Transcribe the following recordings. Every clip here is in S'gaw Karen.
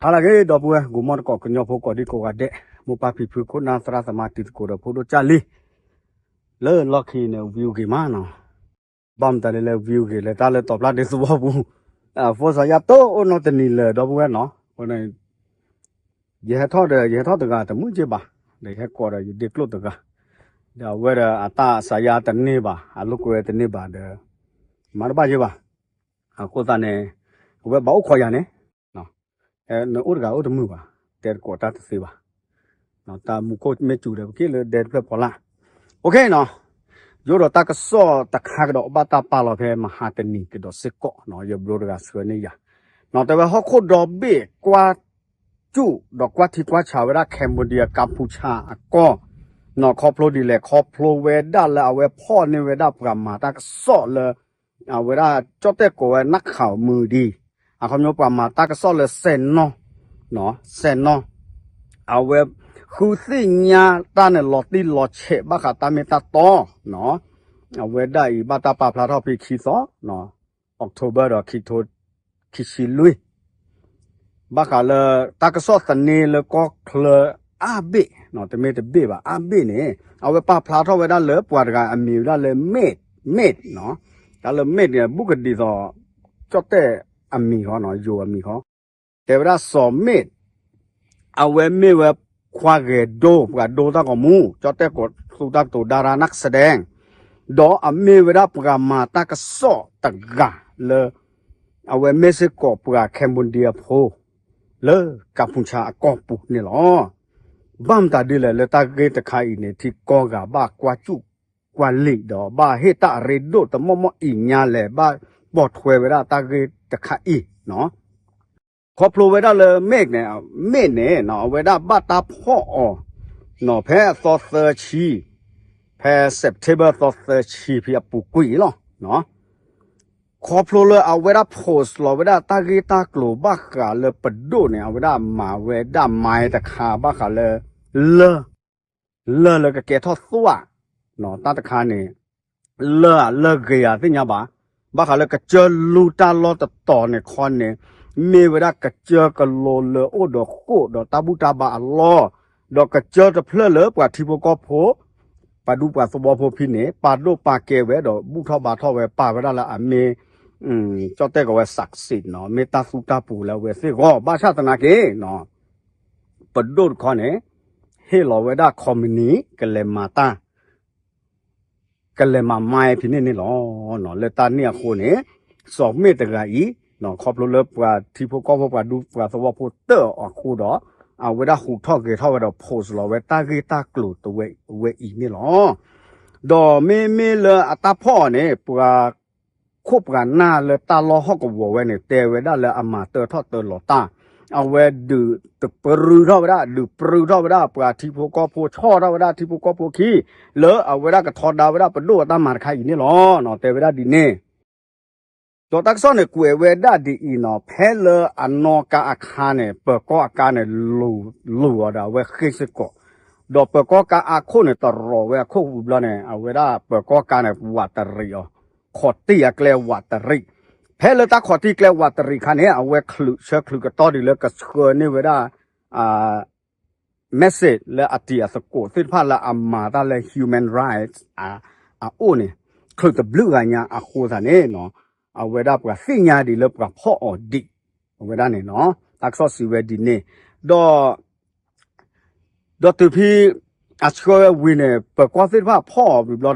ဟါလၢအဂ့ၤ ဒီပုၢ်ဝဲၢ် ဂီၤမီတကိး ကညီဖိကိးဒံကိးဂၤဒဲး, မိၢ်ပၢ်ဖံဖု ခိၣ်နၢ်သရၣ်သမါ တံၤသကိးဒီးဖိဒိၣ်ကၢ်လံ, လၢလီၢ်ခံန့ၣ် view ဂ့ၤမးနီၤ, ဘၣ်မတၤဒ်လဲၣ် view ဂ့ၤလၢတၢ်လၢတီၤဖျါဒ်သဝီပူၤ, အဖိစါယါတိၢ်အိၣ်နီတနံၤလၢာ် ဒီပုၢ်ဝဲၢ်နီၤ, အဃိန့ၣ် ယဟဲထီၣ်ဒီး ယဟဲထီၣ်တဂၤတမုာ်က့ဘၣ်, ဒီးယဟဲကိးဒီးယဒ့ကျိၣ်တဂၤ, ဒီးအဝဲဒီးအတၢ်စါယါတန့ၢ်ဘၣ် အလိာ်ကွဲတန့ၢ်ဘၣ်ဒီး မၤတဘၣ်က့ဘၣ်, အဃိသတးန့ၣ် အဝဲဘၣ်အိၣ်ခိးယၤန့ၣ်, နအိၣ်တဂၤအိၣ်တမုာ်ဘၣ်, တဲတကိးတၢ်တသ့ဘၣ်, တၢ်မူခိၣ်မ့ၢ်စူၤဒီး ပက့ၢ်လၢဒဲတဖျၢၣ်ဖီလာ်, OK နီၤ, ယအိၣ်ဒီးတၢ်ကစီၣ်တခါကဒီးဘၣ်တၢ်ပာ်လီၤဖဲမဟါတနံၤကဒီးစ့ၢ်ကီးနီၤ, ယဘျီတဂၤဆှၢန့ၢ်ယၤ, နီၤ တဲဝဲဟီၣ်ခိၣ်ဒီဘ့ၣ်ကွၢ် စူၣ်ဒီးကွၢ်ထံကွၢ်ဆးဝဲဒၣ် Cambodia ကၢ်ဖူဆါအကီၢ်, နီၤ ခီဖျိဒ်လဲၣ် ခီဖျိဝဲဒၣ်လၢအဝဲဖီၣ်န့ၢ်ဝဲဒၣ်ပှၤမၤတၢ်ကစီၣ်လၢ အဝဲဒၣ်ကၠီၣ်တဲၣ်ကိးဝဲ နၢ်ခးမုၢ်ဒံ, အခီပညီပှၤမၤတၢ်ကစီၣ်လၢစဲးနီၣ်, စဲးနီၣ်, အဝဲ ဃုသ့ၣ်ညါတၢ်န့ၣ်လီၤတံၢ်လီၤဆဲးဘၣ်ဃးတၢ်မ့ၢ်တၢ်တီ, အဝဲဒၣ်အံၤဘၣ်တၢ်ပာ်ဖျါထီၣ်ဖဲခံသီ, October ဒီးခံထိခံဆံလွံၢ် ဘၣ်ဃးလၢ တၢ်ကစီၣ်သန့လၢကီၢ်ချၢအါဘ့ၣ်, တမ့ၢ်တဘ့ၣ်ဘၣ် အါဘ့ၣ်န့ၣ် အဝဲပာ်ဖျါထီၣ်ဝဲဒၣ်လၢပှၤတဂၤအမံၤဝဲဒၣ်လၢ Mate, Mate နီၤ, တၢ်လၢ Mate န့ၣ် ဘူးကဒ်သိး ကၠီၣ်တဲၣ်အမံၤဃီနီၤ, ယိၤအမံၤဃီ, တဲဝဲဒၣ်စီၤ Mate အဝဲမ့ၢ်ဝဲခွါဂဲၤဒိ ပှၤဒိတၢ်ဂီၤမူ ကၠီၣ်တဲၣ်ကိးသူတၢ်ကတိၤ ဒါရါ နၢ်ကစဒဲ, ဒီးအမ့ၢ်ဝဲဒၣ်ပှၤမၤတၢ်ကစီၣ်တဂၤလၢ အဝဲမ့ၢ်စ့ၢ်ကီးပှၤ Cambodia ဖိ လၢကၢ်ဖူဆါအကီၢ်ပူၤန့ၣ်လီၤ. ဘၣ်မတၤဒ်လဲၣ် လၢတၢ်ဂ့ၢ်တခါအံၤန့ၣ် ထံကီၢ်ဂၤဘၣ်ကွၢ်စူၣ်ကွၢ်လံာ်ဒီး ဘၣ်ဟ့ၣ်တၢ်အရ့ဒိၣ်တမီၢ်မီၢ်အံၤညါလဲၣ် ဘၣ်ပိာ်ထွဲဝဲဒၣ်တၢ်ဂ့ၢ်တခါအံၤနီၤ. ခီဖျိဝဲဒၣ်လၢ Mate န့ၣ်, Mate န့ၣ်နီၤ အဝဲဒၣ်ဘၣ်တၢ်ဖီၣ်အီၤနီၤ ဖဲအသီသၢဆံ, ဖဲ September သီသၢဆံဖဲအပူၤကွံာ်အံၤလီၤ. ခီဖျိလၢအဝဲဒၣ် post လီၤဝဲဒၣ်တၢ်ဂ့ၢ်တၢ်ကျိၤဘၣ်ဃးလၢပဒိၣ်န့ၣ် အဝဲဒၣ်မၤဝဲဒၣ် မၤတခါဘၣ်ဃးလၢ လၢၢ်, လၢၢ်လၢကကဲထီၣ်သွၣ်, တၢ်တခါန့ၣ် လၢၢ်ဧါ လၢၢ်ဂ့ၤဧါ သ့ၣ်ညါဘၣ်, ဘၣ်ဃးလၢကစၢၢ်လူတၢ်လီၢ်တတီၤန့ၣ်ခီန့ၣ် မ့ၢ်ဝဲဒၣ်ကစၢၢ်ကလိလၢအိၣ်ဒီးဃိာ်ဒီးတၢ်ဘူၣ်တၢ်ဘါအလီၢ်, ဒီးကစၢၢ်တဖျၢၣ်လၢပှၤထံဖိကီၢ်ဖိ ပှၤဒူပှၤသဝီဖိဖဲန့ၣ် ပာ်ဒိၣ်ပာ်ကဲဝဲဒီးဘူၣ်ထီၣ်ဘါထီၣ်ဝဲ ပာ်ဝဲဒၣ်လၢအမ့ၢ် ကၠီၣ်တဲၣ်ကိးဝဲ ศักดิ์สิทธิ์ နီၤ မ့ၢ်တၢ်သူတၢ်ပူၤလၢအဝဲသ့ၣ်အဂီၢ် ဘၣ်ဆၣ်သနာ်က့ ပဒိၣ်တခီန့ၣ် ဟ့ၣ်လီၤဝဲဒၣ် company ကလဲၤမၤတၢ် ကလဲၤမၤ mine ဖဲန့ၣ်န့ၣ်လီၤ. လၢတၢ်န့ၣ်အဃိန့ၣ် စီၤ Mate တဂၤအံၤ ခီဖျိလၢပှၤထံဖိကီၢ်ဖိပှၤဒူပှၤသဝီဖိတၢၣ်အီၤအဃိဒီး အဝဲဒၣ်ဟူးထီၣ်ဂဲၤထီၣ်ဝဲဒီး post လီၤဝဲတၢ်ဂ့ၢ်တၢ်ကျိၤတဝဲအံၤန့ၣ်လီၤ. ဒီးမ့မ့ၢ်လၢအတၢ်ဖီၣ်အီၤန့ၣ် ပှၤခိၣ်ပှၤနၢ်လၢတၢ်လီၢ်ဟီၣ်ကဝီၤဝဲန့ၣ် တဲဝဲဒၣ်လၢအမၤတၢထီၣ်တၢလီၤတၢ်, အဝဲဒုးတပြူထီၣ်ဝဲဒၣ် ဒုးပြူထီၣ်ဝဲဒၣ်ပှၤထံဖိကီၢ်ဖိ ဆီၣ်ထီၣ်ဝဲဒၣ်ထံဖိကီၢ်ဖိခံ လၢအဝဲဒၣ်ကထီဒါဝဲဒၣ်ပဒိၣ်အတၢ်မၤတခါအံၤန့ၣ်လီၤ. တဲဝဲဒၣ်ဒ်န့ၣ် ဒီးတၢ်ကစီၣ်န့ၣ်ကွဲးဝဲဒၣ်ဒ်အံၤနီၤ ဖဲလၢအနီၢ်ကါအခါန့ၣ် ပၢၤကီၢ်အကါန့ၣ် လူၤအီၤဒီးအဝဲဃ့ၢ်စ့ၢ်ကီး, ဒီးပၢၤကီၢ်ကါအါခိၣ်န့ၣ် တရီးဝဲအခိၣ်ဝံၤဘျီန့ၣ် အဝဲဒၣ်ပၢၤကီၢ်ကါန့ၣ် ဝးတရံးအီၤ, ခီးတံၢ်အကျဲဝးတရံး, ဖဲလၢတၢ်ခီးတံၢ်ကျဲဝးတရံးအခါန့ၣ် အဝဲချုးဆၢချုးကတီၢ်ဒ်လၢကဆှၢန့ၢ်ဝဲဒၣ် message လၢအတံၤအသကိးသ့ၣ်တဖၣ်လၢအမၤတၢ်လၢ human rights အအိၣ်န့ၣ် ချုးတဘျုးဂၤညါအဃိသတးန့ၣ် အဝဲဒၣ်ပှၤသ့ၣ်ညါဒ်လၢပှၤဖီၣ်အီၤဒံး, အဝဲဒၣ်န့ၣ် တၢ်ကစီၣ်စံးဝဲဒ်န့ၣ်, ဒီး ဒီးတုၤဖဲ အဆှၢဝဲဝံၤန့ၣ် ပၢၤကီၢ်သ့ၣ်တဖၣ်ဖီၣ်အီၤ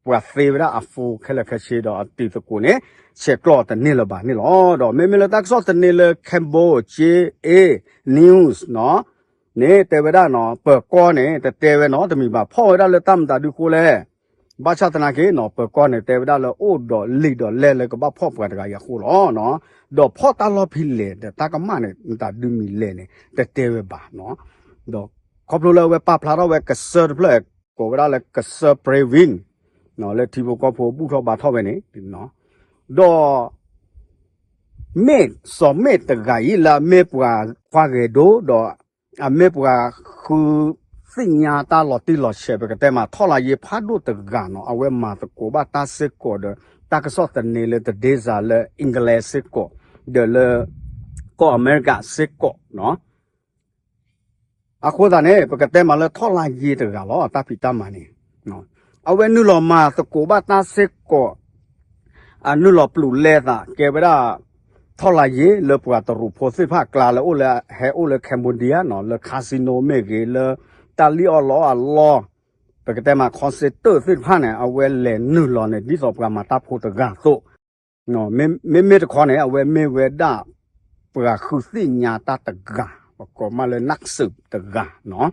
ဝံၤဘျီဒီး ပှၤသ့ဝဲဒၣ်အ phone ခဲလၢာ်ခဲဆ့ဒီး အတံၤသကိးန့ၣ် ဆဲးကျိးတန့ၢ်လၢၤဘၣ်န့ၣ်လီၤ. ဒီးမ့မ့ၢ်လၢတၢ်ကစီၣ်သန့လၢ Cambodia News နီၤ န့ၣ်တဲဝဲဒၣ်နီၤ ပၢၤကီၢ်န့ၣ် တတဲဝဲနီတမံၤဘၣ် ဖီၣ်ဝဲဒၣ်လၢတၢ်မတၤဒုအဃိလဲၣ်. ဘၣ်ဆၣ်သနာ်က့နီၤ ပၢၤကီၢ်န့ၣ် တဲဝဲဒၣ်လၢအိၣ်ဒီးလံာ်ဒီးလဲၢ်လၢကဘၣ်ဖီၣ်ပှၤတဂၤအံၤအဃိလီၤ. ဒီးဖီၣ်တၢ်လီၢ်ဖဲလဲၣ်ဒီးတၢ်ကမၣ်န့ၣ် မတၤဒုမံၤလဲၣ်န့ၣ် တတဲဝဲဘၣ်နီၤ. ဒီးခီဖျိလၢအဝဲပာ်ဖျါထီၣ်ဝဲကစၢၢ်တဖျၢၣ် ကိးဝဲဒၣ်လၢကစၢၢ် Pravin လၢထံဖိကီၢ်ဖိဘူၣ်ထီၣ်ဘါထီၣ်ဝဲန့ၣ် ဒီး မ့ၢ်စီၤမ့ၢ်တဂၤအံၤလၢအမ့ၢ်ပှၤခွါဂဲၤဒိၣ်ဒီး အမ့ၢ်ပှၤဃု သ့ၣ်ညါတၢ်လီၤတံၢ်လီၤဆဲး ပကတဲမး ထီၣ်လၢယဖးဒိၣ်တဂၤနီၤ အဝဲမၤသကိးဘၣ်တၢ်စ့ၢ်ကီးဒီး တၢ်ကစီၣ်သန့လၢတဒ့စၢ်လၢ English စ့ၢ်ကီး ဒီးလၢ ကီၢ်အမဲရကၤစ့ၢ်ကီးနီၤ. အဃိသတးန့ၣ် ပကတဲမးလၢထီၣ်လါယ့တဂၤလီၤ တၢ်ဖံးတၢ်မၤန့ၣ် အဝဲနုာ်လီၤမၤသကိးဘၣ်တၢ်စ့ၢ်ကီး အနုာ်လီၤပျူၤလဲသးကဲဝဲဒၣ် ထီၣ်လါယ့လၢပှၤတရူးဖိသ့ၣ်တဖၣ်အကျါလၢအိၣ်လၢ ဟဲအိၣ်လၢ Cambodia နီၤ လၢ casino မ့ၢ်ဂ့ၤ လၢတၢ်လံၣ်အီၣ်လီအီၣ်အလီၢ် ပကတဲမး concert သ့ၣ်တဖၣ်န့ၣ် အဝဲလဲၤနုာ်လီၤန့ၣ် ဒ်သိးပှၤမၤတၢ်ဖိတဂၤအသိး မ့မ့ၢ်တခီန့ၣ် အဝဲမ့ၢ်ဝဲဒၣ် ပှၤဃုသ့ၣ်ညါတၢ်တဂၤ ပကိးမးလၢ နၢ်စူး တဂၤနီၤ.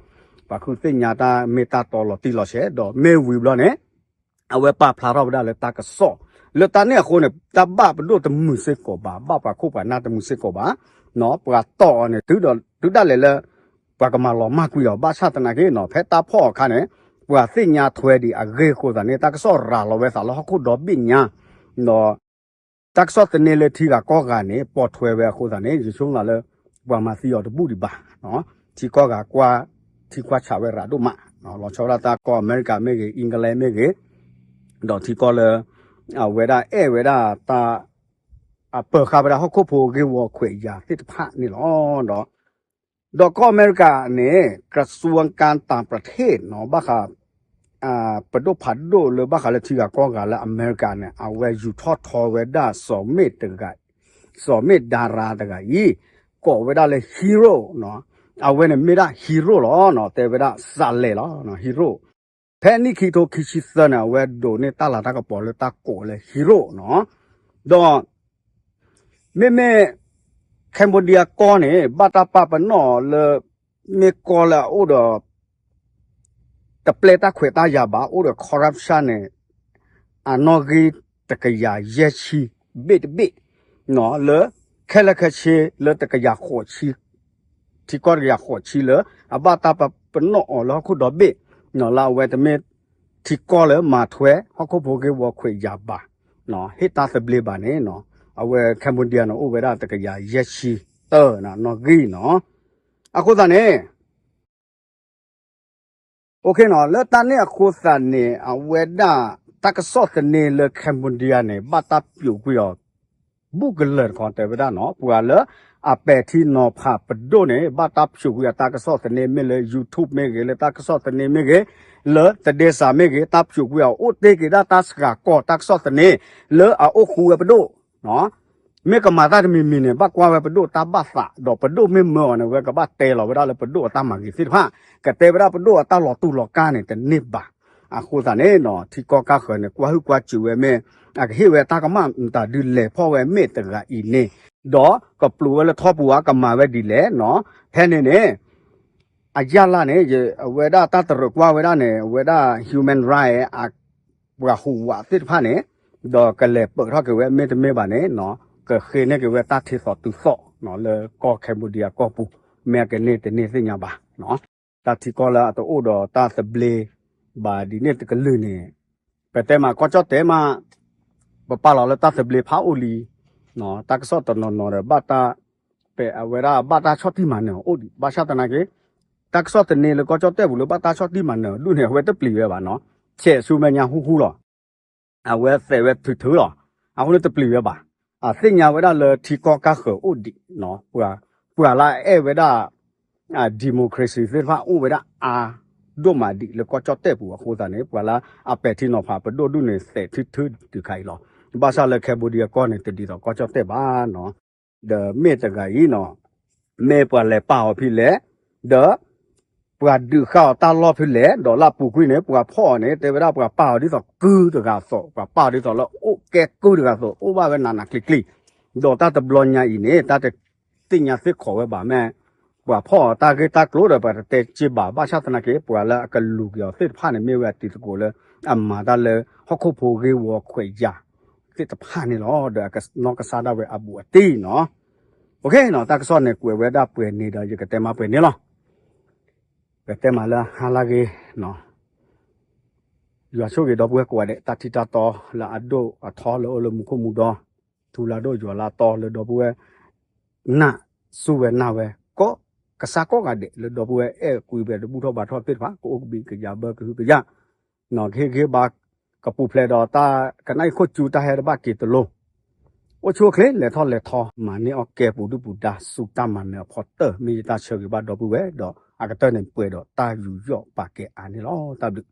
ပှၤဃုသ့ၣ်ညါတၢ်မ့ၢ်တၢ်တီလီၤတံၢ်လီၤဆဲး ဒီးမ့ၢ်ဝံၤဘျီန့ၣ် အဝဲပာ်ဖျါထီၣ်ဝဲဒၣ်လၢတၢ်ကစီၣ် လၢတၢ်န့ၣ်အဃိန့ၣ် တၢ်ဘၣ်ပဒိၣ်တမုာ်စ့ၢ်ကီးဘၣ် ဘၣ်ပှၤခိၣ်ပှၤနၢ်တမုာ်စ့ၢ်ကီးဘၣ်နီၤ. ပှၤတီၢ်အီၤန့ၣ် တုၤဒၣ်လဲာ်လၢ ပှၤကမၤလီၤမၢ်ကွံာ်အီၤ ဘၣ်ဆၣ်သနာ်က့နီၤ ဖဲတၢ်ဖီၣ်အီၤအခါန့ၣ် ပှၤသ့ၣ်ညါထွဲဒံးအဂ့ၢ်အဃိသတးန့ၣ် တၢ်ကစီၣ်ရၤလီၤဝဲသးလၢဟီၣ်ခိၣ်ဒီဘ့ၣ်ညါ ဒီး တၢ်ကစီၣ်သန့လၢထံဂၤကီၢ်ဂၤန့ၣ် ပိာ်ထွဲဝဲအဃိသတးန့ၣ် ယဆိကမိၣ်လၢ ပှၤမၤသံအီၤတဘူၣ်ဒံးဘၣ်. ထံကီၢ်ဂၤကွၢ် ထံကွၢ်ဆးဝဲရးဒိၣ်မး လီၤဆီဒၣ်တၢ်ကီၢ်အမဲရကၤမ့ၢ်ဂ့ၤ အ့ကလံမ့ၢ်ဂ့ၤ ဒီးထံကီၢ်လၢ အဝဲဒၣ်အဲၣ်ဝဲဒၣ်တၢ် အပၢၤဃာ်ဝဲဒၣ်ဟီၣ်ခိၣ်ဖိဂ့ၢ်ဝီခွဲးယာ်သ့ၣ်တဖၣ်န့ၣ်လီၤ. ဒီး ဒီးကီၢ်အမဲရကၤန့ၣ် กระทรวงการต่างประเทศနီၤ ဘၣ်ဃး ပဒိၣ်ဖးဒိၣ်လၢဘၣ်ဃးလၢထံဂၤကီၢ်ဂၤလၢအမဲရကၤန့ၣ် အဝဲယူၤထီၣ်ထီဝဲဒၣ်စီၤမ့ၣ်တဂၤ စီၤမ့ၣ်ဒါရၤတဂၤအံၤ ကိးဝဲဒၣ်လၢ hero နီၤ. အဝဲန့ၣ်မ့ၢ်ဒၣ် hero လီၤနီၤ တဲဝဲဒၣ်စးလဲၣ်လီၤ hero ဖဲနံၣ်ခံကထိခံဆံသၢန့ၣ် အဝဲဒိးန့ၢ်တၢ်လၤတၢ်ကပီၤလၢတၢ်ကိးလၢ hero နီၤ. ဒီး မ့မ့ၢ် Cambodia ကီၢ်န့ၣ် ဘၣ်တၢ်ပာ်ပနီၣ်အီၤလၢ မ့ၢ်ကီၢ်လၢအအိၣ်ဒီး တပျဲတၢ်ခွဲးတၢ်ယာ်ဘၣ် အိၣ်ဒီး corruption န့ၣ် အနီၣ်ဂံၢ်တကယၤယဲၢ်ဆံ ဘ့ၣ်တဘ့ၣ် လၢ ခဲလၢာ်ခဲဆ့လၢတကယၤဃိးဆံ ထံကီၢ်တကယၤဃိးဆံလၢ အဘၣ်တၢ်ပာ်ပနီၣ်အီၤလၢဟီၣ်ခိၣ်ဒီဘ့ၣ် လၢအဝဲတမ့ၢ် ထံကီၢ်လၢမၤထွဲဟီၣ်ခိၣ်ဖိဂ့ၢ်ဝီခွဲးယာ်ဘၣ် ဟ့ၣ်တၢ်သဘျ့ဘၣ်န့ၣ် အဝဲ Cambodia န့ၣ် အိၣ်ဝဲဒၣ်တကယၤယဲၢ်ဆံတၢ နီၣ်ဂံၢ်နီၤ. အဃိသတးန့ၣ် လၢတၢ်န့ၣ်အဃိသတးန့ၣ် အဝဲဒၣ် တၢ်ကစီၣ်သန့လၢ Cambodia န့ၣ် ဘၣ်တၢ်ပျိးကွံာ်အီၤ ဘူၣ်ကလၢာ်တခီတဲဝဲဒၣ်နီၤ ပှၤလၢအပဲာ်ထံနီၤဖးပဒိၣ်န့ၣ် ဘၣ်တၢ်ပျိးကွံာ်အတၢ်ကစီၣ်သန့မ့ၢ်လၢ YouTube မ့ၢ်ဂ့ၤ လၢတၢ်ကစီၣ်သန့မ့ၢ်ဂ့ၤ လၢတဒ့စးမ့ၢ်ဂ့ၤ တၢ်ပျိးကွံာ်အီၤ အိၣ်တ့ၢ်က့ၤဒၣ်တၢ်စှၤကီးတၢ်ကစီၣ်သန့ လၢအအိၣ်ဃူဝဲပဒိၣ် မ့ၢ်ကမၤတၢ်တမံၤမံၤန့ၣ် ဘၣ်ကွၢ်ဝဲပဒိၣ်တၢ်ဘၣ်သး ဒီးပဒိၣ်မ့ၢ်မၢအီၤန့ၣ် ဝဲကဘၣ်တဲလီၤဝဲဒၣ်လၢပဒိၣ်အတၢ်မၤဂ့ၤသ့ၣ်တဖၣ် ကတဲဝဲဒၣ်ပဒိၣ်အတၢ်လီၤတူၢ်လီၤကာ်န့ၣ် တန့ၢ်ဘၣ်. အဃိသတးန့ၣ်နီၤ ထံကီၢ်ကါဃၢၤန့ၣ် ကွၢ်ဟုၣ်ကွၢ်စူၣ်ဝဲမ့ၢ် အကဟ့ၣ်ဝဲတၢ်ကမၣ်မတၤဒုးလဲၤဖီၣ်ဝဲမ့ၢ်တဂၤအံၤန့ၣ် ဒီးကပျိးဝဲလၢထီပူၤဧါ ကမၤဝဲဒ်လဲၣ်နီၤ ဖဲန့ၣ်န့ၣ် အယၢ်လၢ်န့ၣ် အဝဲဒၣ်တၢ်တရၢၣ်ကွၢ်ဝဲဒၣ်န့ၣ် အဝဲဒၣ် human right အပှၤဟူးဝးသ့ၣ်တဖၣ်န့ၣ် ဒီးကလဲၤပၢၢ်ထီၣ်က့ၤဝဲ မ့တမ့ၢ်ဘၣ်န့ၣ် ကဃ့န့ၢ်က့ၤဝဲတၢ်ထံသီတုၤသီၣ်လၢကီၢ် Cambodia ကီၢ်ပူၤ မ့ၢ်အကန့ၢ်တန့ၢ်သ့ၣ်ညါဘၣ်. တၢ်ထံကီၢ်လၢအတအိၣ်ဒီးတၢ်သဘျ့ဘၣ်ဒ်န့ၣ်တကလုာ်န့ၣ် ပတဲမးကီၢ်ကၠီၣ်တဲၣ်မး ပပာ်လီၤလၢတၢ်သဘျ့ဖးအိၣ်လံ တၢ်ကစီၣ်တနီၤနီၤဒီးဘၣ်တၢ် ပအဝဲဒၣ်ဘၣ်တၢ်ဆီၣ်တံၢ်မၤနၢၤအိၣ်ဒံး ဘၣ်ဆၣ်သနာ်က့ တၢ်ကစီၣ်သန့လၢကီၢ်ကၠီၣ်တဲၣ်ပူၤလၢဘၣ်တၢ်ဆီၣ်တံၢ်မၤနၢၤဒူၣ်န့ၣ် အဝဲတပျံၤဝဲဘၣ်နီၤ ဆဲးဆူမဲာ်ညါဟူဟူလီၤ အဝဲသဲးဝဲထုးထုးလီၤ အဃိန့ၣ်တပျံၤဝဲဘၣ် အသ့ၣ်ညါဝဲဒၣ်လၢထံကီၢ်ကါဃၢၤအိၣ်ဒံး ပှၤလၢအအဲၣ်ဝဲဒၣ် democracy သ့ၣ်တဖၣ်အိၣ်ဝဲဒၣ်အါဒိၣ်မးဒံးလၢကီၢ်ကၠီၣ်တဲၣ်ပူၤအဃိသတးန့ၣ် ပှၤလၢအပဲာ်ထံနီၤဖးပဒိၣ်ဒူၣ်န့ၣ် သဲးထုးထုးတုၤခါအံၤလီၤ. ဘၣ်ဆၣ်လၢ Cambodia ကီၢ်န့ၣ် တဒ်သိးကီၢ်ကၠီၣ်တဲၣ်ဘၣ်နီၤ ဒီးမ့ၢ်တဂၤအံၤနီၤ မ့ၢ်ပှၤလဲၤပာ်အီၤဖဲလဲၣ် ဒီး ပှၤဒုးဃာ်အီၤတၢ်လီၢ်ဖဲလဲၣ် ဒီးလၢအပူၤကွံာ်န့ၣ် ပှၤဖီၣ်အီၤန့ၣ် တဲဝဲဒၣ်ပှၤပာ်အီၤဒ်သိးကုတဂၤအသိး ပှၤပာ်အီၤဒ်သိးလၢအိၣ်ကဲကုတဂၤအသိး အိၣ်ဘၣ်ဝဲနးနးကျံၤကျံၤ ဒီးတၢ်တဘျီညါအံၤန့ၣ် တၢ်တသ့ၣ်ညါသ့ၣ်ခိးဝဲဘၣ်မ့ၢ် ပှၤဖီၣ်အီၤတၢ်ဂ့ၢ်တၢ်ကျိၤဒီး ပှၤတတဲက့ၤဘၣ် ဘၣ်ဆၣ်သနာ်က့ ပှၤလၢအကလူၤက့ၤအီၤသ့ၣ်တဖၣ်န့ၣ် မ့ၢ်ဝဲအတံၤသကိးလၢ အမၤတၢ်လၢဟီၣ်ခိၣ်ဖိဂ့ၢ်ဝီခွဲးယာ်သ့ၣ်တဖၣ်န့ၣ်လီၤ. ဒီးအကနီၢ်ကစၢ်ဒၣ်ဝဲအဘူးအတံၢ်နီၤ တၢ်ကစီၣ်န့ၣ် ကွဲးဝဲဒၣ်ပှဲၤန့ၣ်ဒီး ယကတဲမးပှဲၤန့ၣ်လီၤ. ကတဲမးလၢဟါလၢအဂ့ၤ ယွၤဆိၣ်ဂ့ၤဒီပုၢ်ဝဲၢ်ကိးဂၤဒဲး တၢ်ထံၣ်တၢ်တီလၢအဒိၣ်အထီလၢအိၣ်လၢမူခိၣ်မူဒီ ထူလၢဒိၣ်ယွၤလၢအတီလၢဒီပုၢ်ဝဲၢ် နၢ်စူၢ်ဝဲနၢ်ဝဲ ကိးကစၢ်ကိးဂၤဒဲးလၢဒီပုၢ်ဝဲၢ်အဲၣ်ကွံဝဲတဘူၣ်ထီၣ်ဘါထီၣ်သ့ၣ်တဖၣ် ကအိၣ်ကဘံးကယၤဘၢကဟုကယာ် ကဟ့ၣ်ဂံၢ်ဘါ ကပူၤဖျဲးဒီးတၢ်ကနၣ်ဟံၣ်ခိၣ်ကၠူတၢ်ဟဲတဘၣ်က့ၤတလိၤ အိၣ်ဆူၣ်အိၣ်ချ့ လဲၤထီၣ်လဲၤထီ မၤန့ၢ်အီၣ်ကဲပူၤဒုၣ်ပူၤဒါ ဆူတၢ်မၤနၢၤအဖီတၢၢ် မ့ၢ်ယတၢ်ဆၢဂ့ၤဘၣ်ဒီပုၢ်ဝဲၢ်ဒီး အကတၢၢ်န့ၣ်ပှဲၤဒီးတၢ်ယူးယီၣ်ပာ်ကဲအါန့ၣ်လီၤ. တၢ်ဘျုး